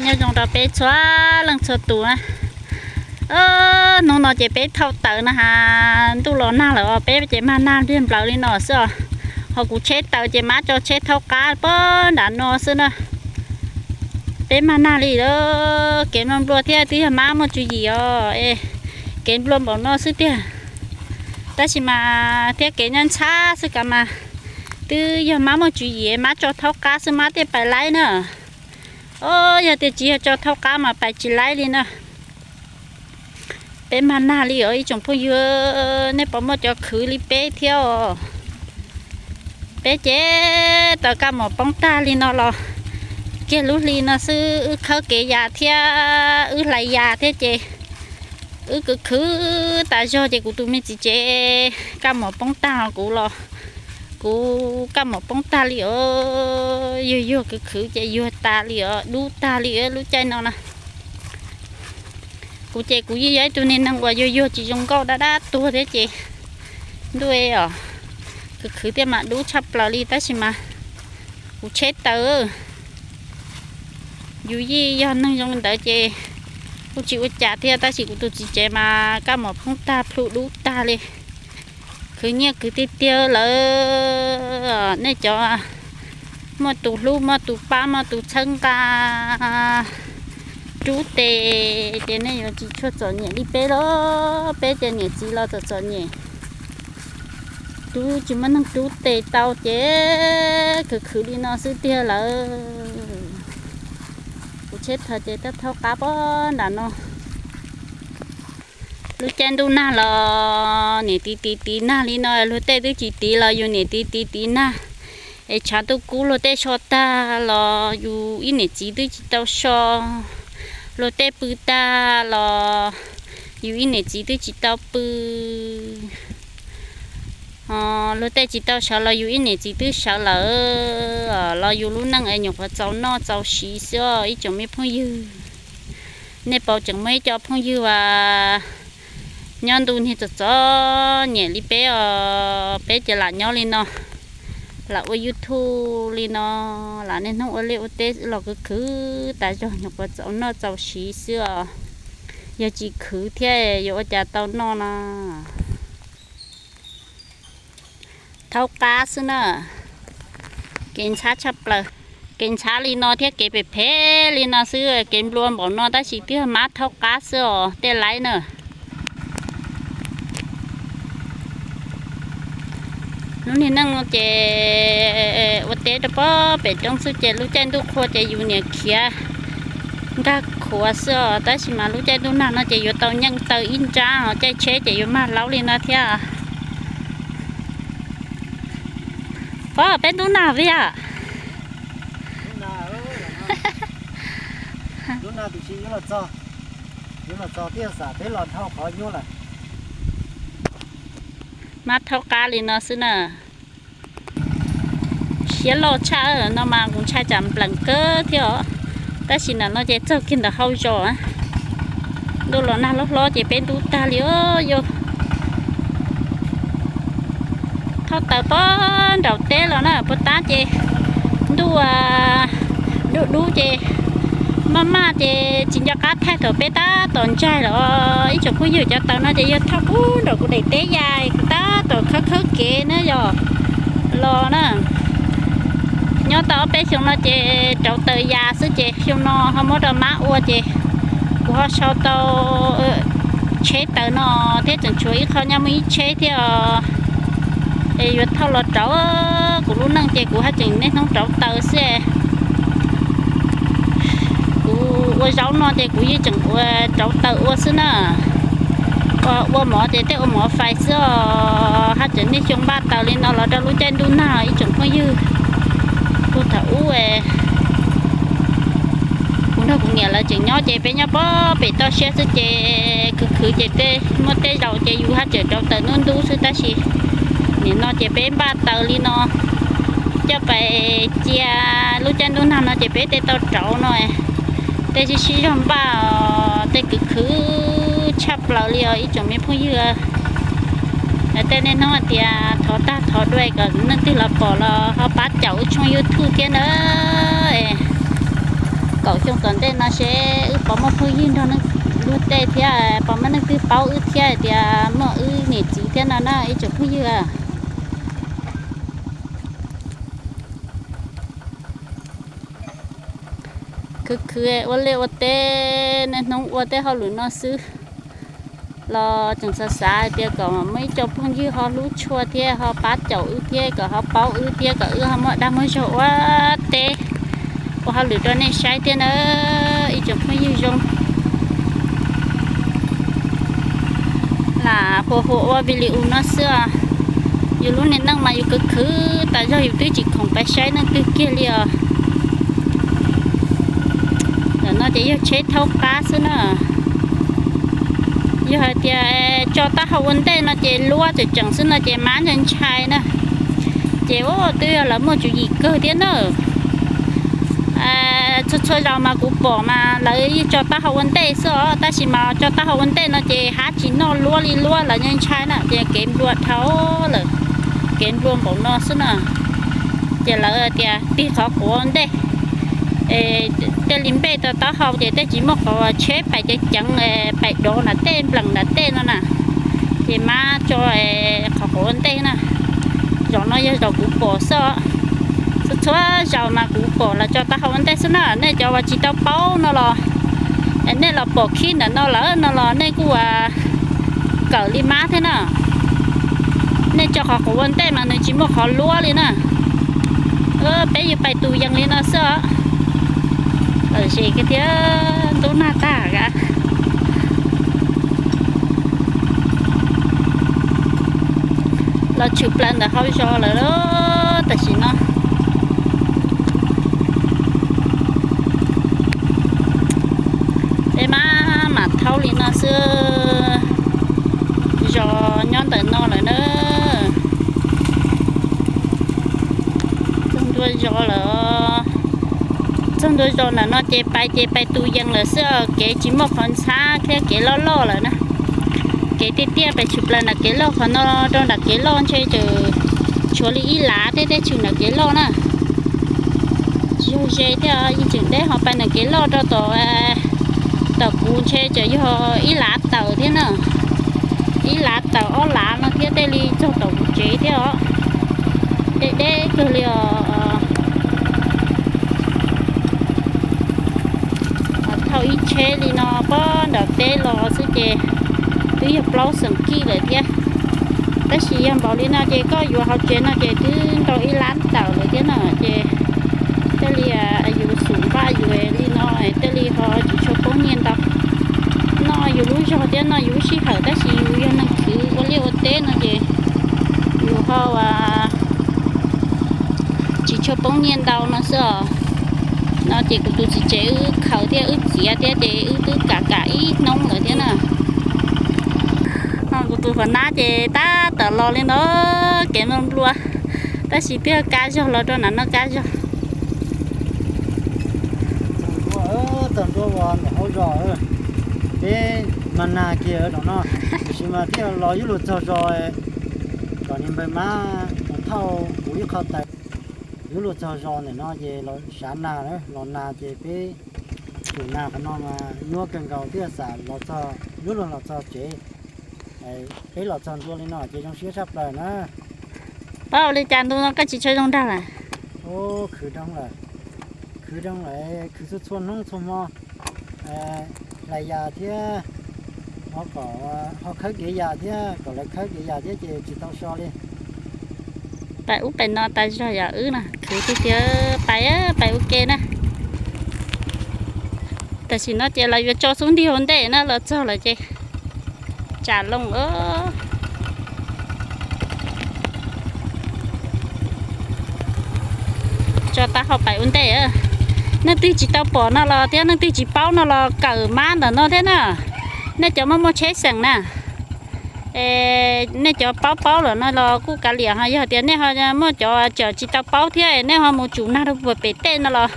Nyob zoo rau peb txhua leej txhua tus na. Hnub no ces peb thauj taws na has, ntuj los nag lawm os, peb ces mag nag npliag nplaws li no xwb os. Ho kuv tsheb taws ces mab tso tsheb thaub qab pog nram no xwb na. Peb mag nag li lawm, kev nplua nplua thiab twb yog mab muaj tswv yim os. Kev nplua npaum no xwb tiag, tab sis mas thiab kev nyob ntxhab xwb kav mas twb yog mab muaj tswv yim, mab tso thaub qab xwb mab thiaj pais laib na. Os, yog tias tsis yog tso thaub qab mas pais tsis laib li na. Peb mag nag li os ib tsoom phooj ywg, nej puas muaj cov khwv li peb thiab os? Peb ces tau kaj mom poob tag li no los kiag lub hli no xwb, wb khawb kev yas thiab wb hlais yas thiab ces wb khwv khwv tas zog ces kuv tus me txiv tsev kaj mom poob tag, kuv los kuv kaj mom poob tag li os. Yuag yuag khwv khwv ces yuag tas li os, dub tag li lub caij no na. Kuv ces kuv yeej yog ib tug niag neeg uas yuag yuag tsis zoo nkauj, dab dab tuag thiab ces ntuj os, khwv khwv thiaj mam dub tshaj plaws li. Tab sis mas kuv tsheb taws, yus yeej yog neeg zoo li ntawd ces kuj tsis ua cas thiab, tab sis kuv tus txiv tsev mas kaj mom poob tag plhu dub tag li. Khwv nyiaj khwv tiag tiag lawm. Nej cov muaj tus hlub, muaj tus pab, muaj tus txhawb nqa rub tes ces nej yuav tsis tshua txom nyem li peb los. Peb ces niam txiv los txom txom nyem, rub tsis muaj neeg rub tes tau ces khwv khwv li no xwb tiag lawm. Kuv tsheb taws ces tau thaub qab pog nram no. Lub caij ntuj nag los niam tiv tiv tiv nag li no, luag tej twb tsis tiv los yus niam tiv tiv tiv nag. Es tshav ntuj kub luag tej so tag los yus ib niam txiv twb tsis tau so. Luag tej pw tag los yus ib niam txiv twb tsis tau pw. Luag tej tsis tau sawv los yus ib niam txiv twb sawv lawm. Los yus lub neej es nyuam qhuav txaus noj txaus siv xwb os ib tsoom me phooj ywg. Nej puas tseem muaj ib co phooj ywg uas nyob ntu niag txom txom nyem li peb os? Peb ces lam nyob li no, lam ua YouTube li no, lam niaj hnub ua liaj ua teb los khwv khwv tas zog nyuam qhuav txaus noj txaus siv xwb os. Yog tsis khwv thiab yuav ua cas tau noj no? Thaub qab xwb na. Kev ntxhab tshaj plaws. Kev ntxhab li no thiab kev phem phem li no xwb, kev nplua npaum no tab sis twb yog mab thaub qab xwb os tej laib na. Lub niag neej no ces ua teb rau pog pem roob xwb ces lub caij ntuj qhua ces yus niam khiav nkag khuav xwb os, tab sis mas lub caij ntuj nag no ces yuav tau nyeej taw ib nrab os, caij tsheb ces yuav mag laub li no thiab. Pog, peb ntub nag vim yog mab thaub qab li no xwb na. Siab loj tshaj no mas kuv ntshai tsam npleem kawg thiab os. Tab sis ntawm no ces txog kiag ntawm hauv zos. Ntuj los nag hlob hlob ces peb ntub tag li os. Thauj taws pog nraum teb los na, puag ta ces ntuj dub dub ces maj maj ces tsis nco qab thaij thaum peb tab tom ntsaig los. Ib tsoom phooj ywg, cov taws no ces yog thauj pug nraum kuv daim teb ya, kuv tab tom khawb khawb kev na yog los na. Nyob tau ob peb xyoo no ces rauv taws ya xwb ces xyoo no ho muab rau mab ua ces kuv ho sau tau tsheb taws no thiab, tseem tshuav ib qho nyob muaj ib tsheb thiab os. Es yuav thauj los rauv kuv lub neej ces kuv haj tseem niaj hnub rauv taws xwb. Kuv ua zaub no ces kuv yeej tseem ua rauv taws ua xwb na. Ua mov ces tej ua mov fais xwb os. Haj tseem niaj xyoo npaj taws li no los rau lub caij ntuj nag ib tsoom phooj ywg. Puag thaum ub kuv nrog kuv niam lawv tseem nyob ces peb nyob pog pem toj siab xwb ces khwv khwv ces tej muaj tej zaus ces yus haj tseem rauv taws ntub ntub xwb, tab sis nim no ces peb npaj taws li no coj pais cia lub caij ntuj nag no ces peb tej tau rauv no. Tej sib sib zog npaj os, tej khwv khwv tshaj plaws li os ib tsoom me phooj ywg. Tej niaj hnub hais tias thov tag thov duaj kom leej twg los pom los ho pab caum wb tshooj YouTube thiab na. Kaum xyoo tom ntej no seb wb puas muaj phooj ywg nrog neeg luag tej thiab puas muaj neeg twg paub wb thiab hais tias muaj wb niam txiv thiab no na ib tsoom phooj ywg. Khwv khwv ua liaj ua teb, niaj hnub ua tej hauj lwm no xwb los tseem xav xav hais tias kom muaj ib co phooj ywg ho hlub tshua thiab ho pab caum wb thiab kom ho paub wb thiab kom wb ho muaj dag muaj zog ua teb ua hauj lwm rau nej saib thiab na ib tsoom phooj ywg zoo. Lam hu hu ua video no xwb os. Yus lub niag neej mas yus khwv khwv tas zog yus twb tsis khoom pais saib neeg twg kiag li os. Ntawm no ces yog tsheb thaub qab xwb na. Yog hais tias tso taub hau ua ntej no ces luab tseem tseem xwb no ces mab ntshai ntshai na. Ces ua twb yog lawv muaj tswv yim kawg thiab na. Txhua txhua zaus mas kuv pom mas lawv yeej tso taub hau ua ntej xwb os, tab sis mas tso taub hau ua ntej no ces hab tsis noj luab li luab lawv ntshai ntshai na ces kev nplua dhau lawm, kev nplua npaum no xwb na. Ces lawv tias tig qhov quav ua ntej, tej li npej tau taub hau ces tej tsis muaj qhov tsheb pais ceev ceev pais dov nram tej nplees nram tej no na. Ces mab tso qhov quav ua ntej na. Zaum no yog zaum kuv pom xwb. Txhua txhua zaus mas kuv pom lawv tso taub hau ua ntej xwb na. Nej cov uas tsis tau paub no los, nej los pom khib ntawm no lawm no los nej kuj ua kawm li mab thiab na. Nej tso qhov quav ua ntej mas nws tsis muaj qhov luab li na. Peb yuav pais tus yees li no xwb os. Lom zem kiag thiab ntub nag tag. Los tshwm plaws ntawm hauv zos lawm tam sim no. Peb mab mam thaub li no xwb. Zos nyob ntawm no lawm na. Txog ntua zos lawm. Txog ntua zos ntawm no ces pais ces pais tus yees lawm xwb os, kev tsis muaj qhov ntxhab thiab kev loj loj lawm na. Kev tiaj tiaj pais tshwm plaws nram kev loj qhov no rau nram kev loj ntshe tseem tshuav li ib lav tej tej tshwm nram kev loj na. Tsis yog ze thiab, yeej tseem deb ho pais nram kev loj rau tom, tom kuv ntshe tseem yog ib lav tawm thiab na. Ib lav tawm ob lav no thiab tej li txog tom kuv tsev thiab os. Deb deb kawg li os. Thauj ib tsheb li no pob nram teb los xwb ces twb yog plaub xeem kij lawm thiab. Tab sis yog npaum li no ces koj yuav hauv tsev no ces twb ntau ib lab tawm lawm thiab na ces thiaj li yus xum npaj yus li no thiaj li ho tsis tshua poob nyiaj ntau. Noj yus lub zog thiab noj yus lub sij hawm tab sis yus yog neeg khwv ua liaj ua teb no ces yus ho tsis tshua poob nyiaj ntau no xwb os. No ces kuv tus txiv tsev wb khaws thiab wb txiav thiab ces wb twb kam kam ib hnub lawm thiab na. Kuv tus hauv nab ces tab tom los li no kev nplua nplua, tab sis twb kab zog los rau nram no kab zog. Txog ntua ua ntawm hauv zos, peb mas nag kiag no, tiam sis mas thiaj los yuav luag txog zos kom niag npawg mab mus thauj kuv ib qho taws. Yuav luag txog zos ntawm no ces los sav nag, los nag ces peb tsum nag qhov no mas nyuaj kawg nkaus thiaj xam los txog, yuav luag los txog tsev. Peb los txog ntua li no ces zoo siab tshaj plaws na. Pab ua li cas ntu no koj tsis tshua zoo nrag lawm? Khwv doog lawm, khwv doog lawm, khwv txhua txhua hnub txhua hmo, hlais yas thiab, ho kom, ho khawb kev yas thiab, kom lawv khawb kev yas thiab ces tsis tau so li. Pais ub pais no tas zog yam wb no khwv tiag tiag, pais, pais ua ke na. Tam sim no ces los yuav tso xub ntiag ua ntej na, los txog lawm ces tsam loo. Tso taub hau pais ua ntej. Neeg twg tsis tau pom no los thiab neeg twg tsis paub no los kawm mab ntawm no thiab na. Nej cov muaj muaj tsheb xeem na, nej cov paub paub lawm no los kuj kav liam, ho yog tias nej ho muaj cov tseem tsis tau paub thiab nej ho mus tsum nag rau puag pem tej no los,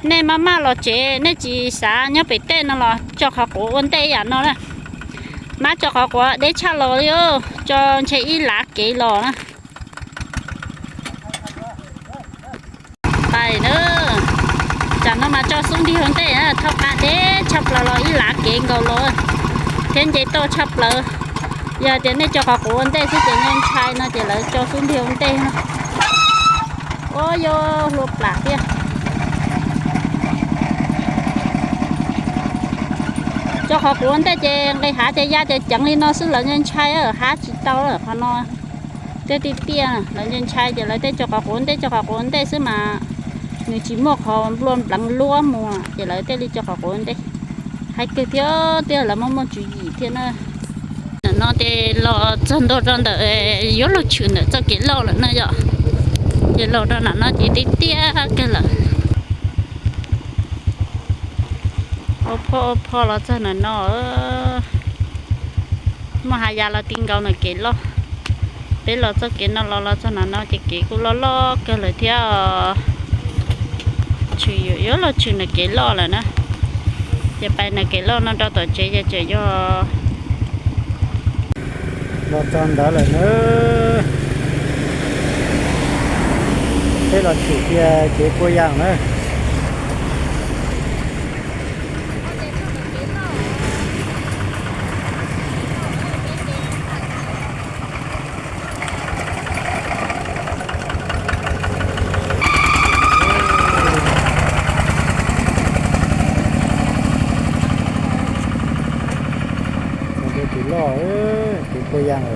nej maj maj los tsev, nej tsis xav nyob pem tej no los tso qhov quav ua ntej yam no na. Mab tso qhov quav deb tshaj los li, tso ntshe ib lav kev los na. Pais na, tsam No mas tso xub ntiag ua ntej, thauj qab deb tshaj plaws los ib lav kev nkaus los thiab nce toj tshaj plaws. Yog tias nej tso qhov quav ua ntej xwb ces ntshai ntshai no ces lawv tso xub ntiag ua ntej no. Ua yuav hlua plam thiab. Tso qhov quav ua ntej ces nqis hav ces ya ces ceev li no xwb lawv ntshai ntshai, hav tsis tau qhov no. Tej tiaj tiaj lawv ntshai ntshai ces lawv tej tso qhov quav ua ntej, tso qhov quav ua ntej xwb mas nws tsis muaj qhov nplua npleev luab mus ces lawv thiaj li tso qhov quav ua ntej. Hais kawg thiab tiag lawv muaj muaj tswv yim thiab na. Ntawm no ces los txog ntua rau ntawm yuav luag tshwm ntawm txoj kev loj lawm na yom. Ces los rau ntawm no ces tiaj tiaj kawg lawm. Ua phoj ua phoj los txog ntawm no, muaj hav ya los ti nkaus ntawm kev loj. Peb los txoj kev no los los txog ntawm no ces kev kuj loj loj kawg lawm thiab. Tshwm yuav luag tshwm ntawm kev loj lawm na. Ces pais ntawm kev loj no rau tom tsev ces tseem yog los txog ntawd lawm na. Peb los tshwm kiag kev pua yas na. Kev loj, kev pua yas.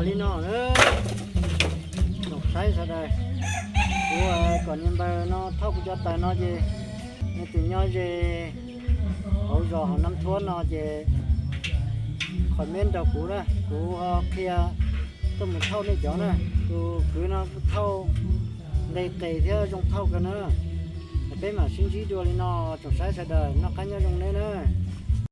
Tas li no na, tsoom saib sawv daws, kuv kom niag npawg no thauj kuv cov taws no ces nws tseem nyob ze hauv zos hauv Nab Thuab no ces comment rau kuv na, kuv ho qhia tuaj mus thauj nej cov na. Tus kwv no kuj thauj nqis qis thiab zoo thauj kawg na. Peb mam sib ntsib dua li no, tsoom saib sawv daws noj qab nyob zoo neb na.